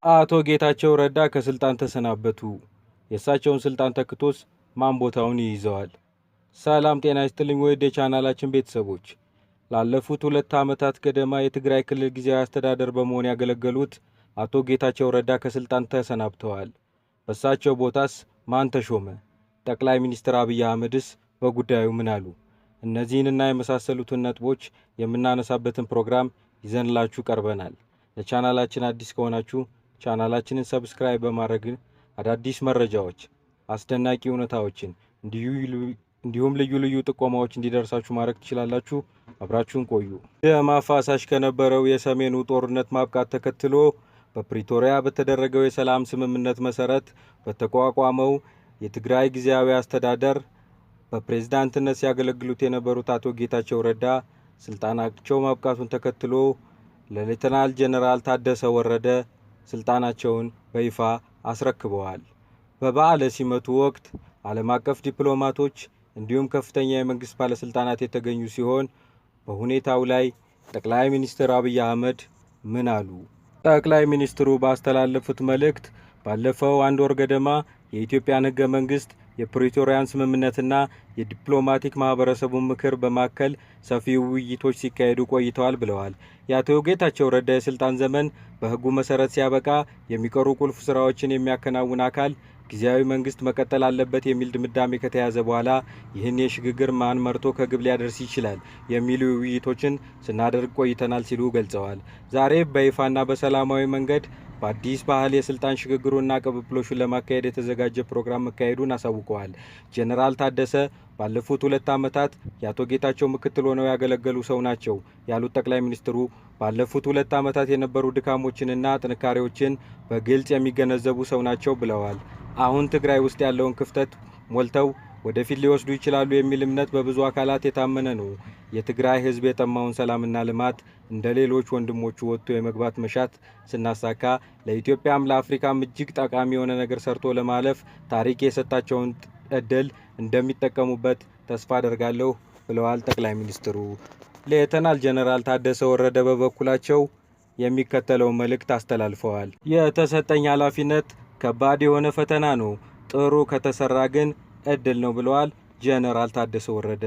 አቶ ጌታቸው ረዳ ከስልጣን ተሰናበቱ። የእሳቸውን ስልጣን ተክቶስ ማን ቦታውን ይይዘዋል? ሰላም ጤና ይስጥልኝ ውድ የቻናላችን ቤተሰቦች፣ ላለፉት 2 ዓመታት ገደማ የትግራይ ክልል ጊዜያዊ አስተዳደር በመሆን ያገለገሉት አቶ ጌታቸው ረዳ ከስልጣን ተሰናብተዋል። በእሳቸው ቦታስ ማን ተሾመ? ጠቅላይ ሚኒስትር አብይ አህመድስ በጉዳዩ ምን አሉ? እነዚህንና የመሳሰሉትን ነጥቦች የምናነሳበትን ፕሮግራም ይዘንላችሁ ቀርበናል። ለቻናላችን አዲስ ከሆናችሁ ቻናላችንን subscribe በማድረግ አዳዲስ መረጃዎች፣ አስደናቂ እውነታዎችን እንዲሁም ልዩ ልዩ ጥቆማዎች እንዲደርሳችሁ ማድረግ ትችላላችሁ። አብራችሁን ቆዩ። ደም አፋሳሽ ከነበረው የሰሜኑ ጦርነት ማብቃት ተከትሎ በፕሪቶሪያ በተደረገው የሰላም ስምምነት መሰረት በተቋቋመው የትግራይ ጊዜያዊ አስተዳደር በፕሬዝዳንትነት ሲያገለግሉት የነበሩት አቶ ጌታቸው ረዳ ስልጣናቸው ማብቃቱን ተከትሎ ለሌተናል ጄኔራል ታደሰ ወረደ ስልጣናቸውን በይፋ አስረክበዋል። በበዓለ ሲመቱ ወቅት ዓለም አቀፍ ዲፕሎማቶች እንዲሁም ከፍተኛ የመንግስት ባለስልጣናት የተገኙ ሲሆን፣ በሁኔታው ላይ ጠቅላይ ሚኒስትር አብይ አህመድ ምን አሉ? ጠቅላይ ሚኒስትሩ ባስተላለፉት መልእክት ባለፈው አንድ ወር ገደማ የኢትዮጵያን ህገ መንግስት፣ የፕሪቶሪያን ስምምነትና የዲፕሎማቲክ ማህበረሰቡን ምክር በማከል ሰፊ ውይይቶች ሲካሄዱ ቆይተዋል ብለዋል። የአቶ ጌታቸው ረዳ የስልጣን ዘመን በህጉ መሰረት ሲያበቃ የሚቀሩ ቁልፍ ስራዎችን የሚያከናውን አካል ጊዜያዊ መንግስት መቀጠል አለበት የሚል ድምዳሜ ከተያዘ በኋላ ይህን የሽግግር ማን መርቶ ከግብ ሊያደርስ ይችላል የሚሉ ውይይቶችን ስናደርግ ቆይተናል ሲሉ ገልጸዋል። ዛሬ በይፋና በሰላማዊ መንገድ በአዲስ ባህል የስልጣን ሽግግሩና ቅብብሎሹን ለማካሄድ የተዘጋጀ ፕሮግራም መካሄዱን አሳውቀዋል። ጄኔራል ታደሰ ባለፉት 2 ዓመታት የአቶ ጌታቸው ምክትል ሆነው ያገለገሉ ሰው ናቸው ያሉት ጠቅላይ ሚኒስትሩ፣ ባለፉት 2 ዓመታት የነበሩ ድካሞችንና ጥንካሬዎችን በግልጽ የሚገነዘቡ ሰው ናቸው ብለዋል። አሁን ትግራይ ውስጥ ያለውን ክፍተት ሞልተው ወደፊት ሊወስዱ ይችላሉ የሚል እምነት በብዙ አካላት የታመነ ነው። የትግራይ ሕዝብ የጠማውን ሰላምና ልማት፣ እንደ ሌሎች ወንድሞቹ ወጥቶ የመግባት መሻት ስናሳካ ለኢትዮጵያም ለአፍሪካም እጅግ ጠቃሚ የሆነ ነገር ሰርቶ ለማለፍ ታሪክ የሰጣቸውን እድል እንደሚጠቀሙበት ተስፋ አደርጋለሁ ብለዋል ጠቅላይ ሚኒስትሩ። ሌተናል ጀነራል ታደሰ ወረደ በበኩላቸው የሚከተለውን መልእክት አስተላልፈዋል። የተሰጠኝ ኃላፊነት ከባድ የሆነ ፈተና ነው፣ ጥሩ ከተሰራ ግን እድል ነው ብለዋል ጀነራል ታደሰ ወረደ።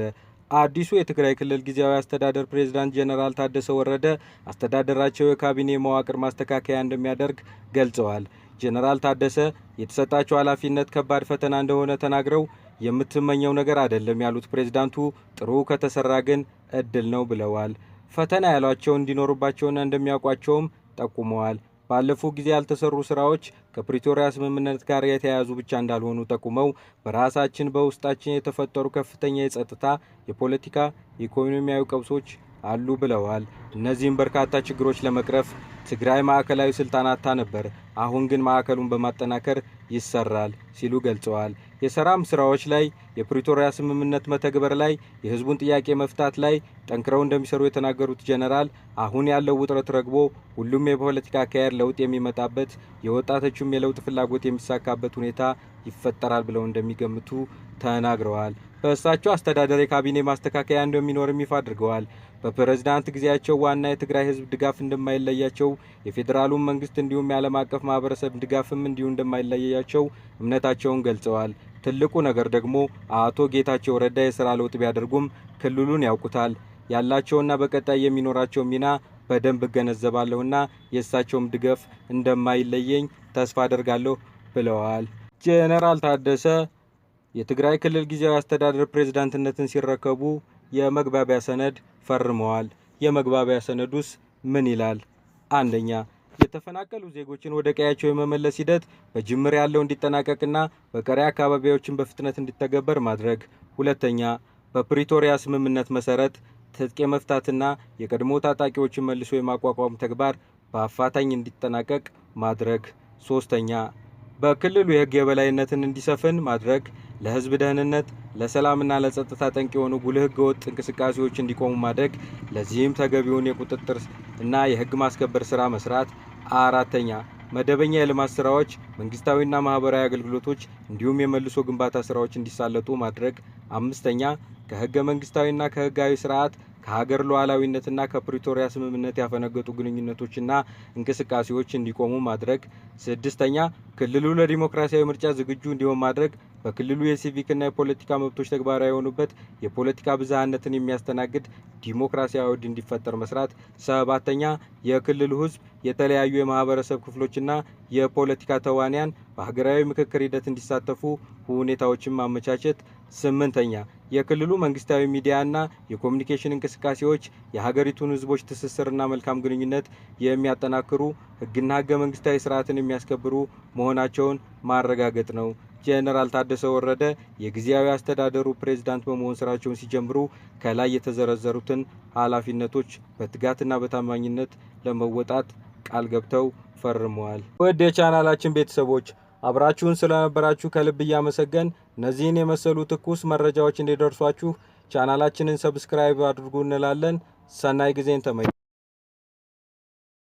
አዲሱ የትግራይ ክልል ጊዜያዊ አስተዳደር ፕሬዝዳንት ጀነራል ታደሰ ወረደ አስተዳደራቸው የካቢኔ መዋቅር ማስተካከያ እንደሚያደርግ ገልጸዋል። ጀነራል ታደሰ የተሰጣቸው ኃላፊነት ከባድ ፈተና እንደሆነ ተናግረው፣ የምትመኘው ነገር አይደለም ያሉት ፕሬዝዳንቱ፣ ጥሩ ከተሰራ ግን እድል ነው ብለዋል። ፈተና ያሏቸው እንዲኖሩባቸውና እንደሚያውቋቸውም ጠቁመዋል። ባለፉ ጊዜ ያልተሰሩ ስራዎች ከፕሪቶሪያ ስምምነት ጋር የተያያዙ ብቻ እንዳልሆኑ ጠቁመው፣ በራሳችን በውስጣችን የተፈጠሩ ከፍተኛ የጸጥታ፣ የፖለቲካ፣ የኢኮኖሚያዊ ቀውሶች አሉ ብለዋል። እነዚህም በርካታ ችግሮች ለመቅረፍ ትግራይ ማዕከላዊ ስልጣን አጥታ ነበር። አሁን ግን ማዕከሉን በማጠናከር ይሰራል ሲሉ ገልጸዋል። የሰላም ስራዎች ላይ፣ የፕሪቶሪያ ስምምነት መተግበር ላይ፣ የህዝቡን ጥያቄ መፍታት ላይ ጠንክረው እንደሚሰሩ የተናገሩት ጀነራል፣ አሁን ያለው ውጥረት ረግቦ ሁሉም የፖለቲካ አካሄድ ለውጥ የሚመጣበት፣ የወጣቶቹም የለውጥ ፍላጎት የሚሳካበት ሁኔታ ይፈጠራል ብለው እንደሚገምቱ ተናግረዋል። በእሳቸው አስተዳደር የካቢኔ ማስተካከያ እንደሚኖርም ይፋ አድርገዋል። በፕሬዝዳንት ጊዜያቸው ዋና የትግራይ ህዝብ ድጋፍ እንደማይለያቸው፣ የፌዴራሉን መንግስት እንዲሁም የዓለም አቀፍ ማህበረሰብ ድጋፍም እንዲሁ እንደማይለያቸው እምነታቸውን ገልጸዋል። ትልቁ ነገር ደግሞ አቶ ጌታቸው ረዳ የስራ ለውጥ ቢያደርጉም ክልሉን ያውቁታል፣ ያላቸውና በቀጣይ የሚኖራቸው ሚና በደንብ እገነዘባለሁና የእሳቸውም ድጋፍ እንደማይለየኝ ተስፋ አደርጋለሁ ብለዋል። ጄኔራል ታደሰ የትግራይ ክልል ጊዜያዊ አስተዳደር ፕሬዝዳንትነትን ሲረከቡ የመግባቢያ ሰነድ ፈርመዋል። የመግባቢያ ሰነዱስ ምን ይላል? አንደኛ፣ የተፈናቀሉ ዜጎችን ወደ ቀያቸው የመመለስ ሂደት በጅምር ያለው እንዲጠናቀቅና በቀሪ አካባቢዎችን በፍጥነት እንዲተገበር ማድረግ። ሁለተኛ፣ በፕሪቶሪያ ስምምነት መሰረት ትጥቅ የመፍታትና የቀድሞ ታጣቂዎችን መልሶ የማቋቋም ተግባር በአፋጣኝ እንዲጠናቀቅ ማድረግ። ሶስተኛ፣ በክልሉ የሕግ የበላይነትን እንዲሰፍን ማድረግ፣ ለሕዝብ ደህንነት፣ ለሰላምና ለጸጥታ ጠንቅ የሆኑ ጉልህ ሕገወጥ እንቅስቃሴዎች እንዲቆሙ ማድረግ፣ ለዚህም ተገቢውን የቁጥጥር እና የሕግ ማስከበር ስራ መስራት። አራተኛ፣ መደበኛ የልማት ስራዎች፣ መንግስታዊና ማህበራዊ አገልግሎቶች እንዲሁም የመልሶ ግንባታ ስራዎች እንዲሳለጡ ማድረግ። አምስተኛ፣ ከህገ መንግስታዊና ከህጋዊ ስርዓት ከሀገር ሉዓላዊነትና ከፕሪቶሪያ ስምምነት ያፈነገጡ ግንኙነቶችና እንቅስቃሴዎች እንዲቆሙ ማድረግ። ስድስተኛ፣ ክልሉ ለዲሞክራሲያዊ ምርጫ ዝግጁ እንዲሆን ማድረግ፣ በክልሉ የሲቪክና የፖለቲካ መብቶች ተግባራዊ የሆኑበት፣ የፖለቲካ ብዝሃነትን የሚያስተናግድ ዲሞክራሲያዊ አውድ እንዲፈጠር መስራት። ሰባተኛ፣ የክልሉ ሕዝብ፣ የተለያዩ የማህበረሰብ ክፍሎችና የፖለቲካ ተዋንያን በሀገራዊ ምክክር ሂደት እንዲሳተፉ ሁኔታዎችን ማመቻቸት። ስምንተኛ፣ የክልሉ መንግስታዊ ሚዲያና የኮሚኒኬሽን እንቅስቃሴዎች የሀገሪቱን ህዝቦች ትስስርና መልካም ግንኙነት የሚያጠናክሩ፣ ህግና ህገ መንግስታዊ ስርዓትን የሚያስከብሩ መሆናቸውን ማረጋገጥ ነው። ጄኔራል ታደሰ ወረደ የጊዜያዊ አስተዳደሩ ፕሬዝዳንት በመሆን ስራቸውን ሲጀምሩ ከላይ የተዘረዘሩትን ኃላፊነቶች በትጋትና በታማኝነት ለመወጣት ቃል ገብተው ፈርመዋል። ውድ የቻናላችን ቤተሰቦች፣ አብራችሁን ስለነበራችሁ ከልብ እያመሰገንን እነዚህን የመሰሉ ትኩስ መረጃዎች እንዲደርሷችሁ ቻናላችንን subscribe አድርጉ እንላለን። ሰናይ ጊዜን ተመኘን።